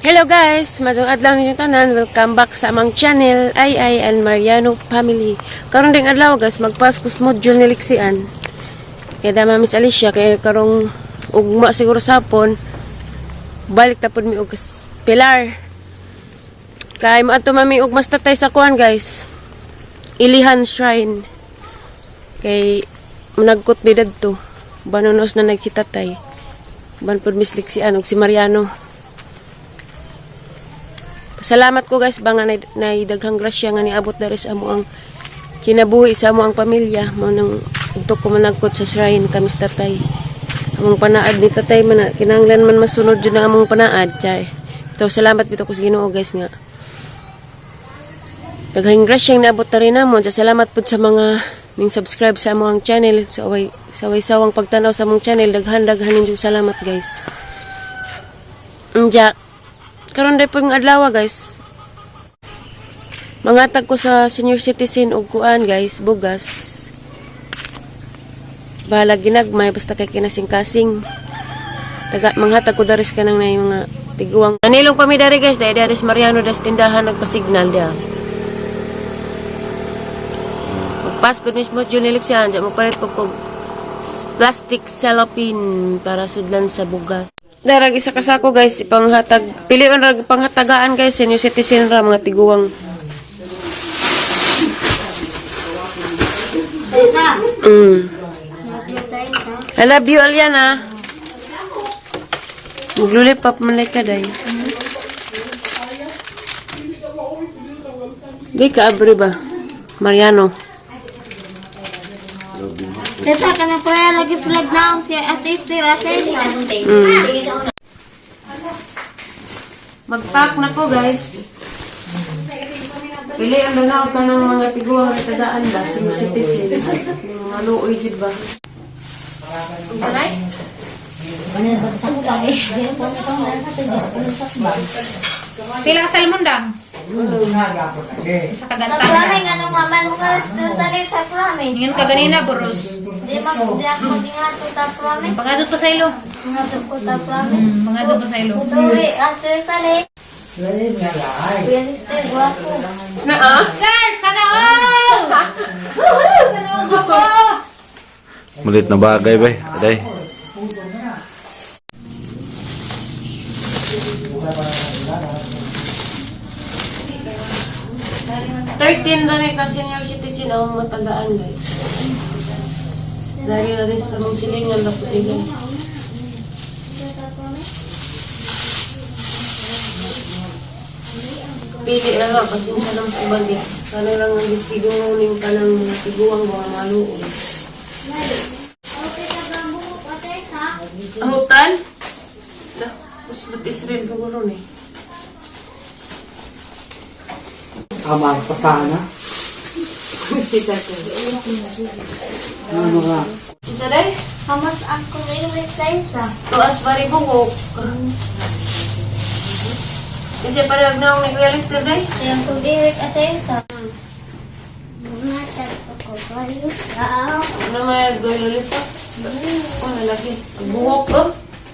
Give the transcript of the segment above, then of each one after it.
Hello guys, maayong adlaw ninyong tanan. Welcome back sa among channel, Ay Ay and Mariano Family. Karon ding adlaw guys, magpaskos module ni Lixian. Kaya dama Miss Alicia, kaya karong ugma siguro sa hapon, balik ta pud mi og Pilar. Kay moadto mami og mas tatay sa kuan guys. Ilihan Shrine. Kay managkot mi dadto. Banonos na nagsitatay. Ban pud Miss Lixian og si Mariano. Salamat ko guys ba nga nay daghang grasya nga niabot diri sa amo ang kinabuhi sa amo ang pamilya mo nang udto ko managkot sa shrine kami sa tatay. Among panaad ni tatay man na kinahanglan man masunod jud ang among panaad chay. So salamat bitaw ko sa Ginoo guys nga daghang grasya nga niabot diri namo. Salamat pud sa mga ning subscribe sa amo ang channel sa way sa way sawang pagtanaw sa among channel. Daghan daghan ninyong salamat guys. Unja karon day pong adlaw guys. Mangatag ko sa senior citizen og kuan guys, bugas. Bahala ginagmay basta kay kinasing-kasing. Taga manghatag ko daris kanang nay mga tiguang. Nanilong pa mi dari guys, dahil daris Mariano das tindahan nagpasignal dia. Magpas pud mismo June Lixian, mo palit po kog plastic cellophane para sudlan sa bugas. Darag isa ka sako guys, ipanghatag pilion ra panghatagaan guys, senior citizen ra mga tiguang. I love you, Aliana. Maglulipap man like ka, day. Di ka abri ba? Mariano. Teta, ka na kuya lagi flag na si Ate Esther, Ate Esther. Mag-pack na ko, guys. Pili ang lanaw ka ng mga tiguang na tagaan ba? Senior citizen. Yung mga luoy jud ba? Unsa? Pila ka salmon dang? Isa ka gantang. Prame nga nung maman mo ka sa sa prame. Ingon ka ganina burus. Di mag di ako dingato ta prame. Pangadot pa sa ilo. Ngadto ko ta prame. Pangadot pa sa ilo. Turi Ate Sale. Kuya Esther, guwapo. Na ah? Sir, sana all! Woohoo! Sana all guwapo! Malit na bagay ba? Aday. 13 na rin ka senior citizen ang matagaan guys. Dari na rin sa mong silingan na puti guys. Pili na nga, pasensya lang sa bagay. Kano lang ang gisigungin ka ng mga tiguang mga maluoy. Ahutan? Dah, Muslim Israel siguro ni. Amar patana. Si tatay. Ano nga? Si tatay? How much ako ngayon sa? Tuas bari buhok. Kasi parang naong ni Kuya Lester day. Yung tulirik Ate Isa. Ano may gawin ulit pa? Oh, nalagi. Ang buhok ko.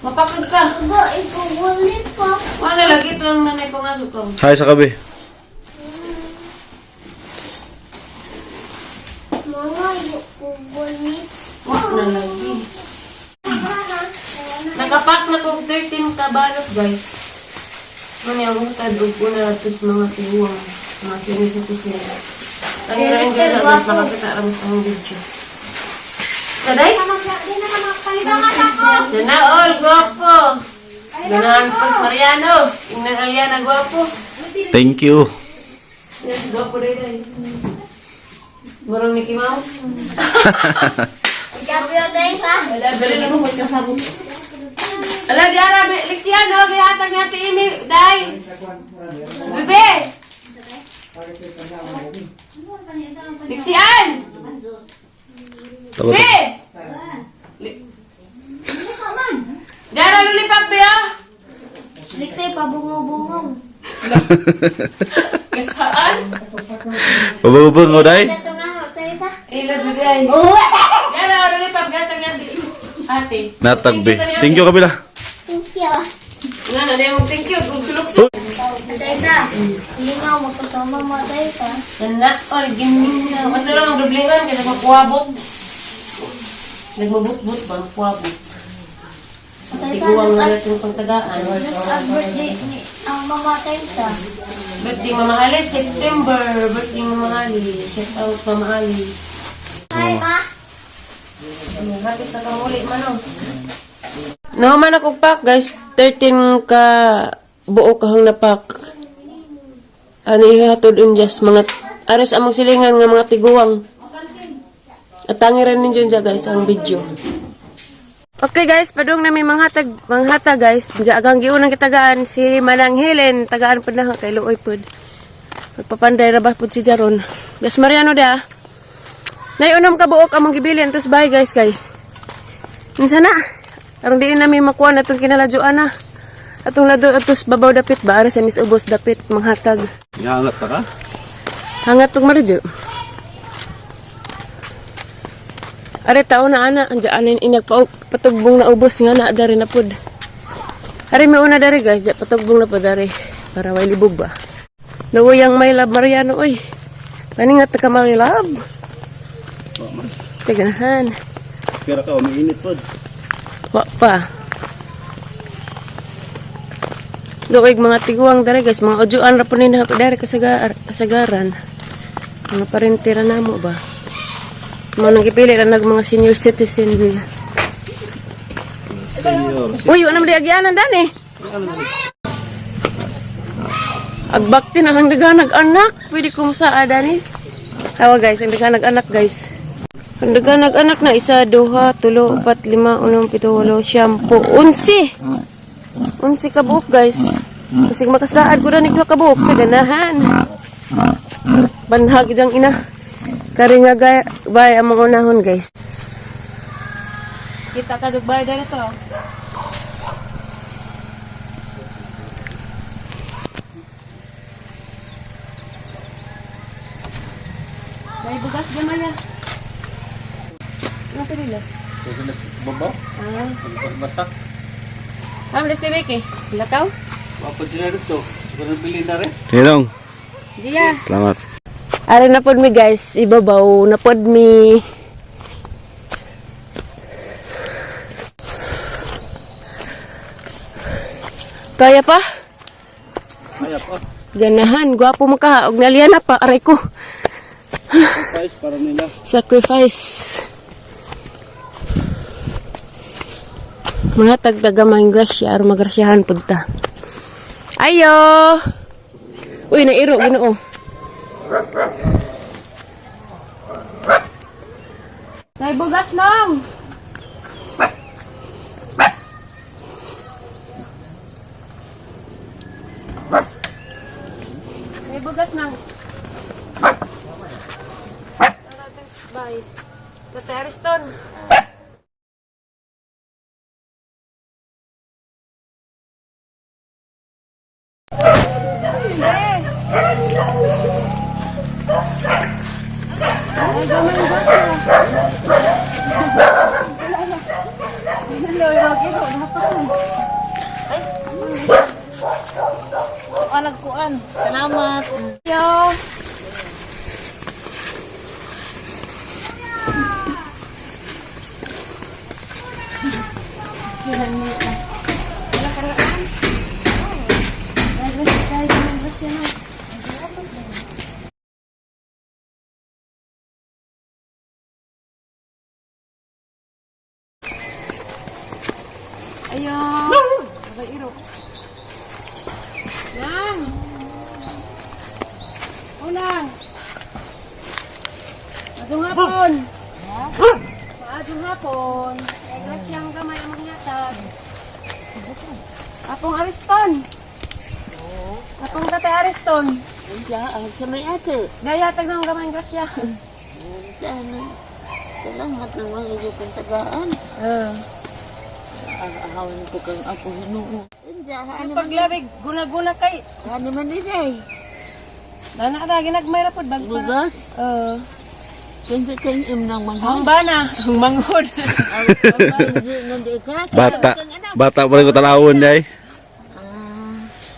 Mapakag ka. Ba, ikugulit pa. Oh, nalagi. Ito ang nanay pangaso ko. Hi sa kabi. Mama, ikugulit. Wah, nalagi. Nakapak na ko 13 kabalot, guys. Ano yung hutad og una atos mga tiguang mga senior citizen. Ang ira enjoy na guys, makakita ra mo sa among video. Taday? Sana all, guwapo. Ganahan pa si Mariano. Ingnan Aliana, guwapo. Thank you. Yes, guwapo day day. Murang Mickey Mouse. Gabriel Ate Isa. Wala, dali na mo, magkasabot. Ala, di ara, Lixiano, gihatag niya ati Amy, day. Bebe! Lixian! Tawa Bebe! Di ara, lulipap ba? Liksay, pabungo-bungong. Kasaan? Pabubong ko day. Ito nga, Ate Isa. Ila, day. Di ara, lulipap, gihatag niya ati Ate. Natagbe. Thank you kabila. Thank you. Nga na, mo thank you. Kung sulok-sulok. Atay ka. Hindi nga makasama mo atay ka. Na, oy, gimin na. Ano lang ang dublingan, kaya nagmapuwabot. Nagmabut-but ba, nagpuwabot. Atay ka. Tiguang na natin pagtagaan. Ang birthday ni ang mama atay ka. Birthday Mama Ali, September. Birthday Mama Ali. Shout out Mama Ali. Hi ma. Hapit na kamuli man oh. Nahuman ako pack guys, 13 ka buo kahang napak. Ano ihatod unjas mga ares among silingan nga mga tiguang. At tangiran ninyo dyan guys ang video. Okay guys, padung na may manghatag, manghatag guys. Diya agang giunang kitagaan si Manang Helen, tagaan pud na kay luoy pud. Magpapanday ra ba pud si Jaron. Gas Mariano da. Nay unom ka buok among gibilin tos bye guys kay. Unsa na? Aron diin nami makuha na itong kinaladyoan na. Atong lado atos babaw dapit ba ara sa Miss Ubos dapit manghatag. Gihangat pa ka? Hangat tong maradyo. Are tao na ana anja anin inag pa patugbong na ubos nga na dari na pud. Are may una dari guys, ja, patugbong na pud dari para way libog ba. Nawayang my love Mariano oy. Paningat ka my love. Tiganahan. Pero ka, umiinit po. Wa pa. Luoy mga tiguang dere guys, mga udyuan ra po nila ako dere kasagaran. Mga parentera namo ba. Mga nang gipili ra nag mga senior citizen. Senior. Uy, wala man di agyanan dani. Agbakti na lang daganag anak. Pwede ko musaa dani. Hawa guys, ang daganag anak guys. Ang daganag anak na isa, duha, tulo, upat, lima, unom, pito, walo, siyam, po, 11. 11 ka buok guys. Kasi makasaad ko na duha ka buok sa ganahan. Banhag diyang ina. Kari nga gay, bay ang mga unahon guys. Kita ka dugbay dali to. May bugas gamaya. Ano to nila? Babaw? Ah. Basak. Ma'am, let's take eh. Lakaw? Wapod sila dito. Ganun bili na rin. Ninong. Diya. Salamat. Are na pod mi guys, ibabaw na pod mi. Kaya pa? Kaya pa. Ganahan, gwapo mo ka. Og nalian na pa, aray ko. Sacrifice para nila. Sacrifice. Mga tagtaga mga grasya, aron magrasyahan pud ta. Ayo! Uy, nairo, ginoo. Nay bugas nong! Nay bugas nang. Bye. Tatay Ariston. Ay, gamay yung bata. Kuan, Salamat. Yo. Ayo. Abay, iro. Nang. Unang. Maadong hapon. Maadong hapon. Grasyang gamay ang mangyatag. Apong Ariston. Apong Tatay Ariston. Ang sa may ate. Gayatag ng gamay ang grasya. Salamat ng mga kong tagaan. Ah. Ang ahawan ko kang ako hinuo. Ang paglabig, guna-guna kay. Ano man din ay. Nana ra ginagmay ra pud bag para. Bugas. Oo. Kinsa kang im ng manghod. Ang bana, ang manghod. Hindi ka. Bata. Bata pa rin ko talawon, day.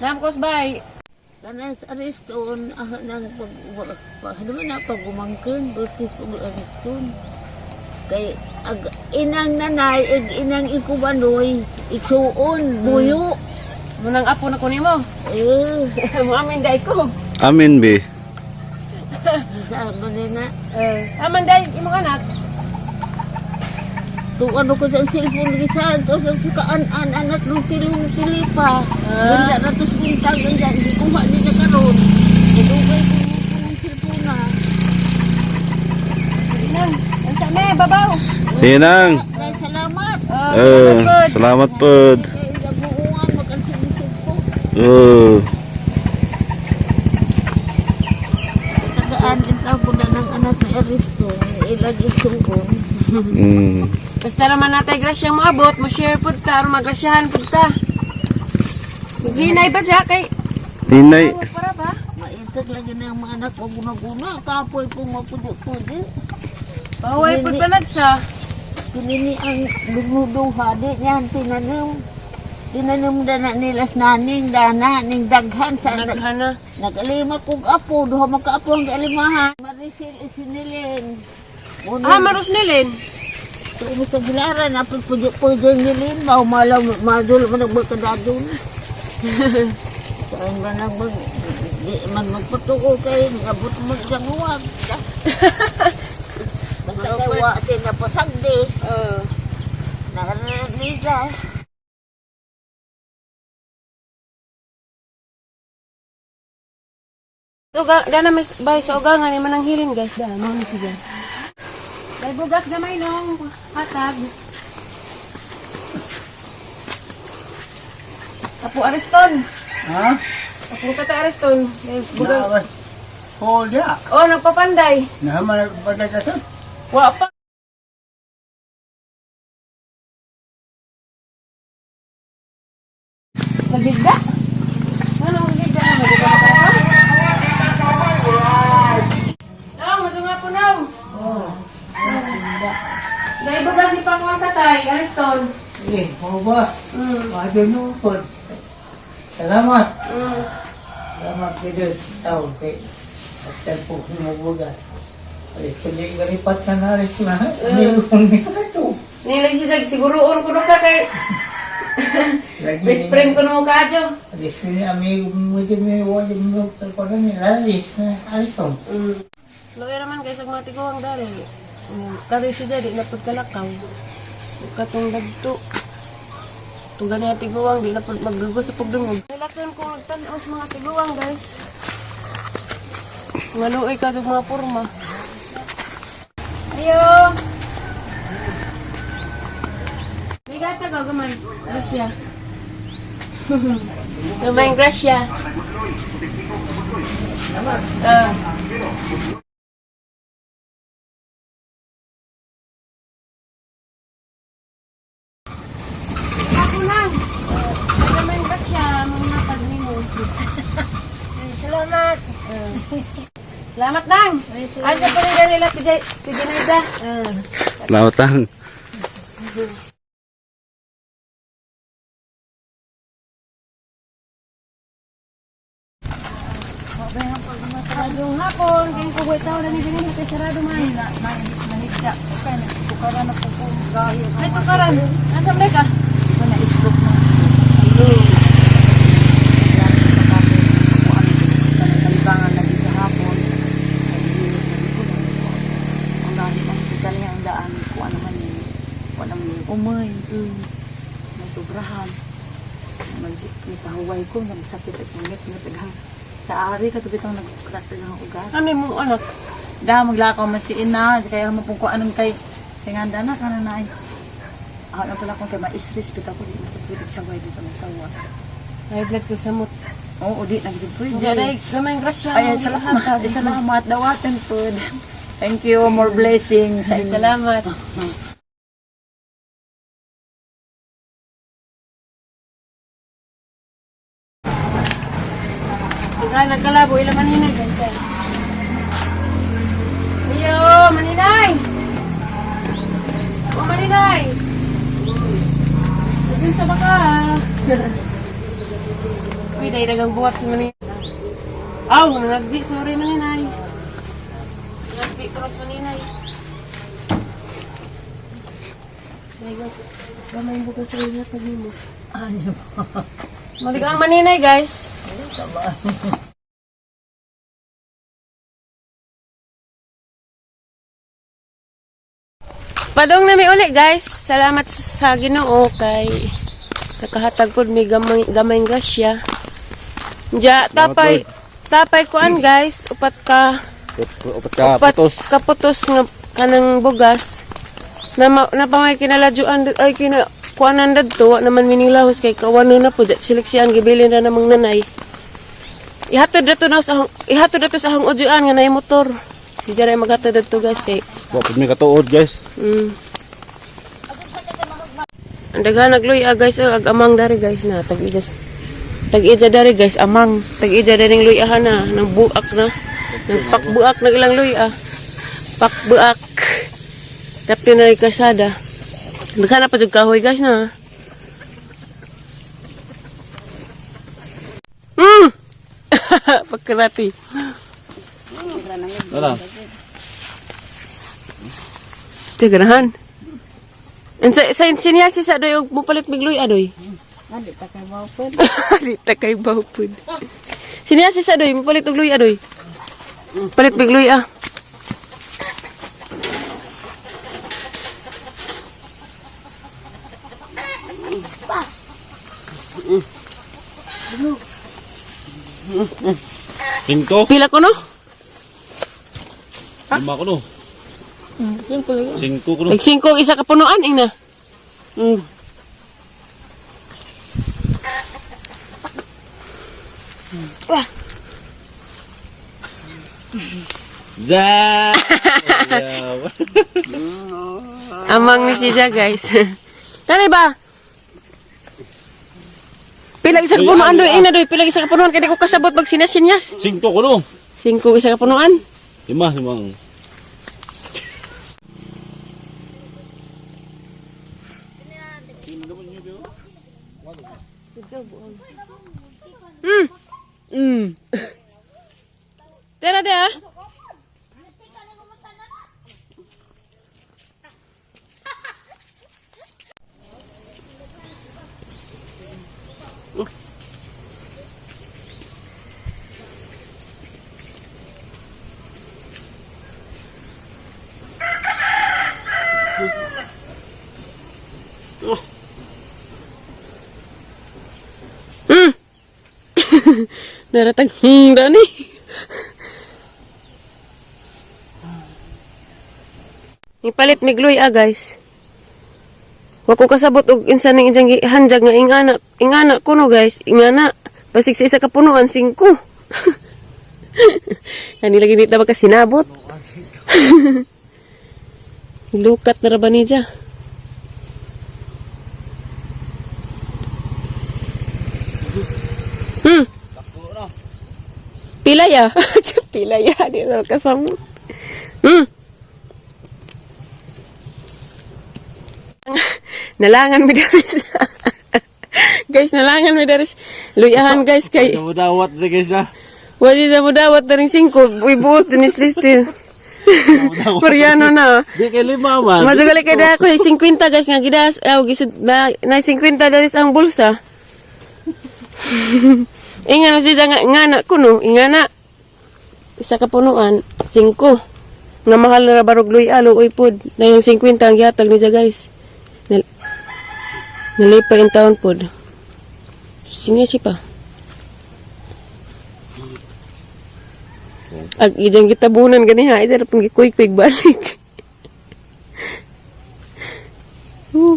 Namkos bay. Kanas ariston ah nang pag ano man na pagumangkin butis pag ariston. Kay ag inang nanay ig inang ikubanoy iksuon buyo. Munang apo na ko nimo. Eh, Mo amin day ko. Amin, be. sa manina. Eh, aman day imong anak. Kung ano ko sa cellphone gisan to sa kaan an anak ng pilong pilipa. Ganda na to sa buntag ganda hindi ko ma ni na karon. Dugay ko ng cellphone na. Inang, unsa me babaw. Sige nang. Nay, salamat. Oh, Eh, salamat pod. salamat pod. Kay nabuuan mag-ansilisip ko. Oh. Tagaan din ako na ng anak ni Aristo. Ilag isuon. Basta naman natay grasya moabot, mo share pud ta, aron magrasyahan pud ta. Hinay ba dya kay Hinay. para ba? Maitag lagi na ang mga anak ko guna-guna. Kapoy ko mapudi-pudi. Paway pud balagsa. Kinini ang lumuduha. Di niyan tinanim. Tinanim dana nila sa naning dana ning daghan sa Naghana. Nagalima kong apo, duha makaapo ang galimahan. Marisil isinilin. Muna, Ah, maros nilin. Tumo sa gilaran, apod pudi-pudi nilin, maumalaw, madul man nagmagkadadon. Saan ba nang mag, di man magpatuko kay, abot mo isang huwag. Basta kay wa tinapasagdi, Oh. nakananisa. So, ga, gana mas bay sa ugangan ni manang hilin guys da mo ni siya. Bay bugas gamay nong hatag. Apo Ariston. Ha? Apo ka ta Ariston. Bay bugas. Naawas. Oh, ya. Oh, nagpapanday. Nahaman nagpapanday ka sa. Wa pa. Magigda? Ano magigda na magigda ka? Naw, madunga po naw. Oh. Dahil bugas si Pangwang Tatay, Ariston. Eh, mo ba? Madunupod. Salamat. Salamat kayo tao kay at tempo humubuga. Ay, kundi galipat na naris na. Nilong nito. Nilag siya siguroon ko no ka kay Lagi best friend ko no ka adyo. Alis ni amigo mo din may wala mo ko na nila alis na alis ko. Luoy raman kay sa mga tiguang dari. Karoy siya di na pagkalakaw. Katong dagto. Tugan niya tiguang di na pag maglugos sa pagdungog. Nilakon ko magtan-aw sa mga tiguang guys. Nga luoy ka sa mga porma. Ayo. Ligata ka gaman. Gracia. Gamay gracia. Ah. Ako lang. Ay naman ba siya, mga tag nimo. Salamat. Salamat nang. Ay sa panida nila pijay pijinayda. Salamat lang. Yung hapon, kay ko buhay tao na ni dinhi kay sarado man. Nahigda. Okay, nagtukaran na po ko. Ay tukaran. Asa man ka? Ito na stroke na. Kalibangan lagi sa hapon. Ang gani ang gani ang daan ko ano man ni ko ano man ni umay. May sobrahan. Mag pahuway ko nagsakit at ngit ngit sa ari ka bitang nagkrak ang ugat. Ano imong anak? Da maglakaw man si ina kaya mo pong kuan kay singanda na kana na ay. Ako na pala kung kay maisris bitaw ko di ko pwede sa way sa masawa. Ay blood ko samot. Oo, di nagdi pwede. Diyan ay gamay grasya. Ay, salamat. Ay, salamat. Dawaten po. Thank you. More blessings sa Ay, inyo. salamat. Ikaw nagkalabo, ilang maninay, ganda. Ayo, maninay! O, maninay! Sabihin sa baka. Pwede dagang buhat si Maninay. Aw, nagdi sorry Maninay. Nagdi cross Maninay. Gamay bukas sa inyo pag mo. Ano? Maligo ang Maninay, guys. Padong nami uli, guys. Salamat sa Ginoo kay nakahatag pod may gamay gamay grasya. Ja, tapay tapay kuan guys, upat ka Upat ka, upat putos. kaputos nga kanang bugas. Na napamay kinaladyoan ay kina kuanan dadto wa naman minilahos kay kawano na po seleksyon gibilin ra namang nanay. Ihatod dato na sa ihatod dato sa ahong udyoan nga nay motor. Di dyan ay maghatod dadto guys kay Wa pud may katuod guys. Ang daghan nagluya guys, oh, ag amang dari guys na tag ijas. Tag ija dari guys, amang. Tag ija dari ning luya na, nang buak na. Nang pakbuak na ilang luya. Pakbuak. Tapos na kasada. Daghan na pa jud kahoy guys na. Pagkarati. Wala. Tiganahan. Sa sa sinya si sa doy og mupalit migluy adoy. Adi ta kay mapod. Di ta kay bawpod. Sinya si sa doy mupalit og luy adoy. Palit migluy ah. Singko. Pila ko no? Lima ko no. Singko ko no. Tag 5 isa ka punuan ing na. Za. Amang ni siya guys. Kani ba? Pila isa ka punuan doy ing na doy, pila isa ka punuan kay di ko kasabot pag sinas-sinyas. Singko ko no. 5 isa ka punuan. Lima, limang. Tara de ah. Naratag dani. Ipalit migluy ah guys. Wa ko kasabot og insa ning ijang gihanjag nga ingana, ingana kuno guys, ingana. Basig sa isa ka punuan 5. Kani lagi di ta ba sinabot. Lukat na ra ba niya? Pila ya? Pila ya, di na kasabot. Nalangan mi daris. Guys, nalangan mi daris. Luyahan guys kay Dawat na guys ah. wali na mo dawat na rin singko. Ibuot ni listil. Mariano na. Di kay lima man. Madugali kay da ako 50 guys nga gidas. Aw gisud na na 50 daris ang bulsa. Inga na siya nga ngana kuno, ingana. Isa ka punuan, 5. Nga mahal na ra barog luy alo oy pod. Na yung 50 ang gihatag niya guys. Nalipay in taon pod. Sige si pa. Ag ijang gitabunan gani ha, ida ra pang gikuy-kuy balik.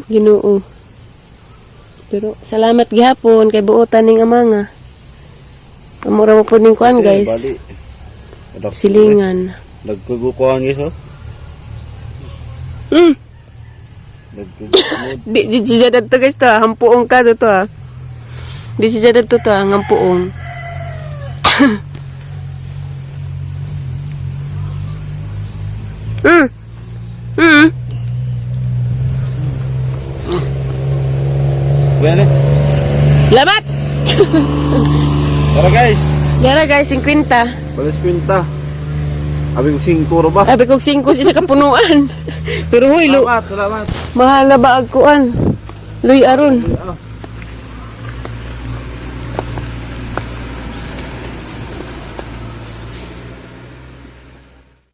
Ginoo. Pero salamat gihapon kay buotan ning amanga. Amura mo po ning kuan guys. Bali. Silingan. Nagkugukuhan guys oh. Nagkugukuhan. Di di siya dadto guys to, ah. Hampuong ka to ah. Di siya dadto to ah, ngampuong. Bueno. Lamat. Tara guys. Yara guys, 50. Balas kwinta. Abi ko 5 ro ba? Abi kog 5 isa ka punuan. Pero huy, Salamat, salamat. mahal na ba ag kuan? Luy aron. Ah.